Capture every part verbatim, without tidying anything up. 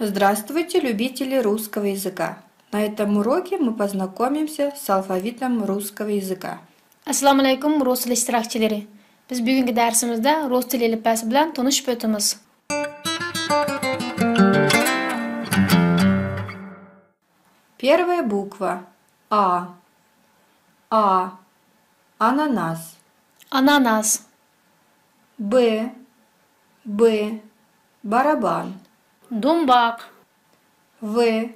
Здравствуйте, любители русского языка! На этом уроке мы познакомимся с алфавитом русского языка. ئەسسالامۇئەلەيكۇم، رۇس تىلى ئىشتىراكچىلىرى! بىز بۈگۈنكى دەرسىمىزدە رۇس تىلى ئېلىپبەسى بىلەن تونۇشۇپ ئۆتىمىز. Первая буква. А. А. Ананас. ئاناناس. Б. Б. Барабан. دومباق. В.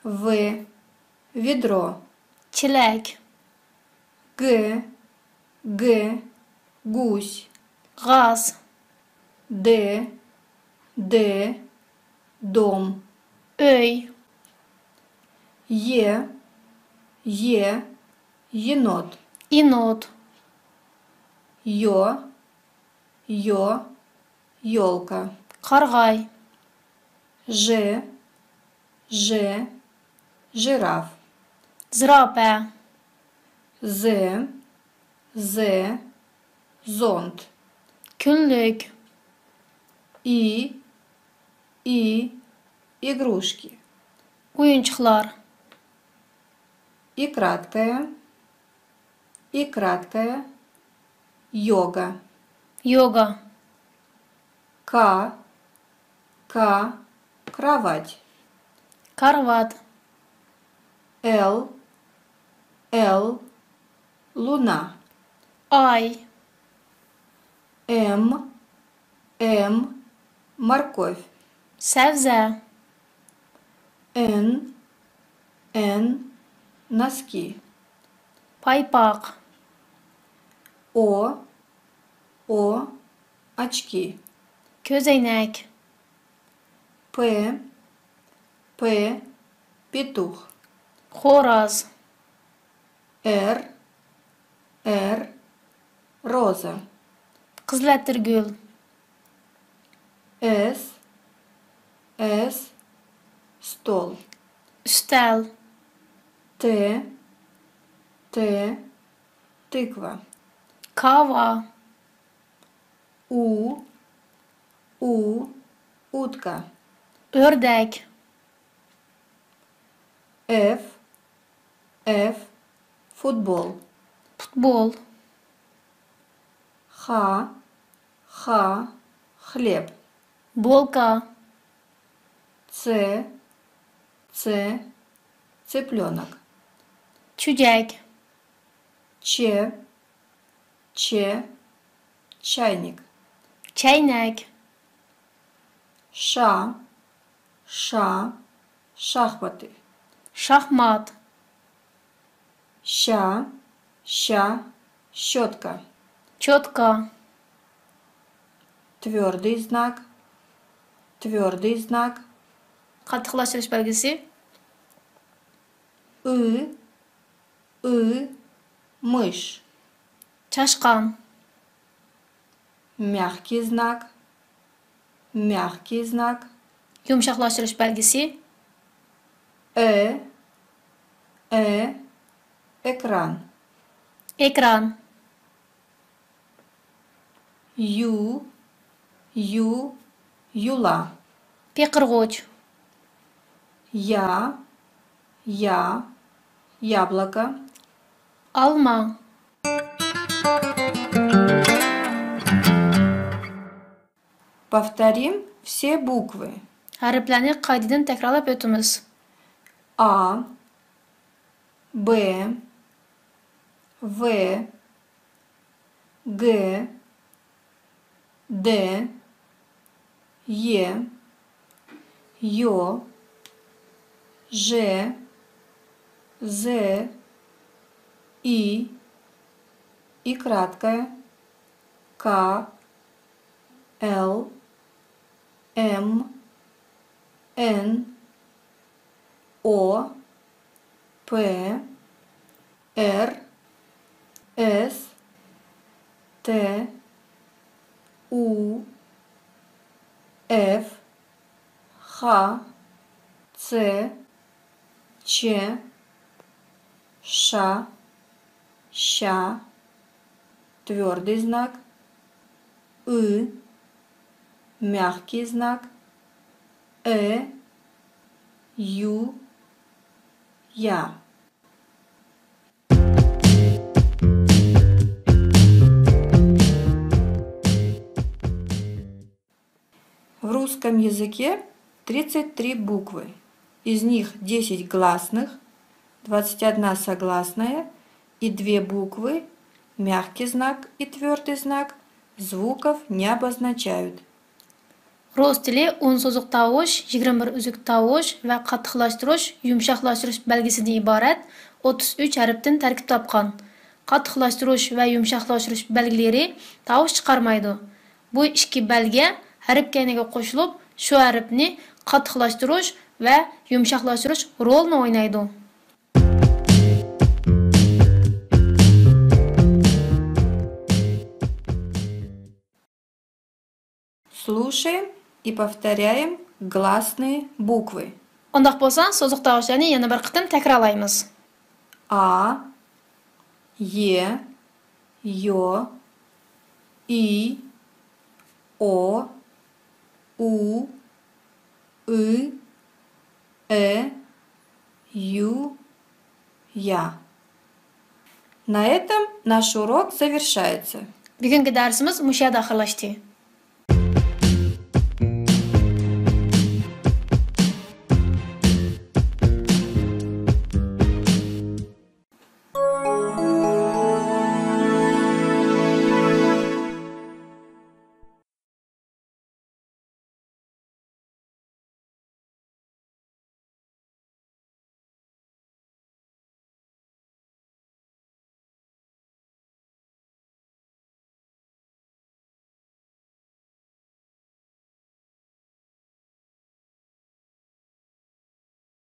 В. Ведро. چېلەك. Г. Г. Гусь. غاز. Д. Д. Дом. ئۆي. Е. Е. Енот. ئېنوت. Ё. Ё. Ёлка. قارىغاي. Ж. Ж. Жираф. زىراپە. З. З. Зонт. كۈنلۈك. И. И. Игрушки. ئويۇنچۇقلار. И краткое. И краткое. Йога. يوگا. К. К. Кровать. كارىۋات. Л. Л. Луна. ئاي. М. М. Морковь. سەۋزە. Н. Н. Носки. پايپاق. О. О. Очки. كۆزەينەك. П. П. Петух. خوراز. Р. Р. Роза. قىزىل ئەتىرگۈل. С. С. Стол. ئۈستەل. Т. Т. Тыква. كاۋا. У. У. Утка. ئۆردەك. Ф. Ф. Футбол. پۇتبول. Х. Х. Хлеб. بولكا. Ц. Ц. Цыпленок. چۈجەك. Ч. Ч. Чайник. چەينەك. Ш. Ш. Шахматы. شاھمات. Щ. Щ. Щётка. چوتكا. Твёрдый знак. Твёрдый знак. قاتتىقلاشتۇرۇش بەلگىسى. ы. ы. Мышь. چاشقان. Мягкий знак. Мягкий знак. يۇمشاقلاشتۇرۇش بەلگىسى. Э. Э. Экран. ئېكران. Ю. Ю. Юла. پېقىرغۇچ. Я. Я. Яблоко. ئالما. Повторим все буквы. ھەرپلەرنى قايتىدىن تەكرارلاپ ئۆتىمىز. А. Б. В. Г. Д. Е. Ё. Ж. З. И. И краткое. К. Л. М. Н. О. П. Р. С. Т. У. Ф. Х. Ц. Ч. Ш. Щ. Твёрдый знак. ы. Мягкий знак. Э. ю, я. В русском языке тридцать три буквы. Из них десять гласных, двадцать одна согласная и две буквы, мягкий знак и твердый знак, звуков не обозначают. رۇس تىلى ئون سوزۇق تاۋۇش، يىگىرمە بىر ئۈزۈك تاۋۇش ۋە قاتتىقلاشتۇرۇش، يۇمشاقلاشتۇرۇش بەلگىسىدىن ئىبارەت ئوتتۇز ئۈچ ھەرپتىن تەركىب تاپقان. قاتتىقلاشتۇرۇش ۋە يۇمشاقلاشتۇرۇش بەلگىلىرى تاۋۇش چىقارمايدۇ. بۇ ئىككى بەلگە ھەرپ كەينىگە قوشۇلۇپ، شۇ ھەرپنى قاتتىقلاشتۇرۇش ۋە يۇمشاقلاشتۇرۇش رولىنى ئوينايدۇ. Слушаем и повторяем гласные буквы. ئۇنداق بولسا، سوزۇق تاۋۇشلارنى يەنە بىر قېتىم تەكرارلايمىز. А, Е, Ё, И, О, У, Ы, Э, Ю, Я. На этом наш урок завершается. بۈگۈنكى دەرسىمىز مۇشۇ يەردە ئاخىرلاشتى.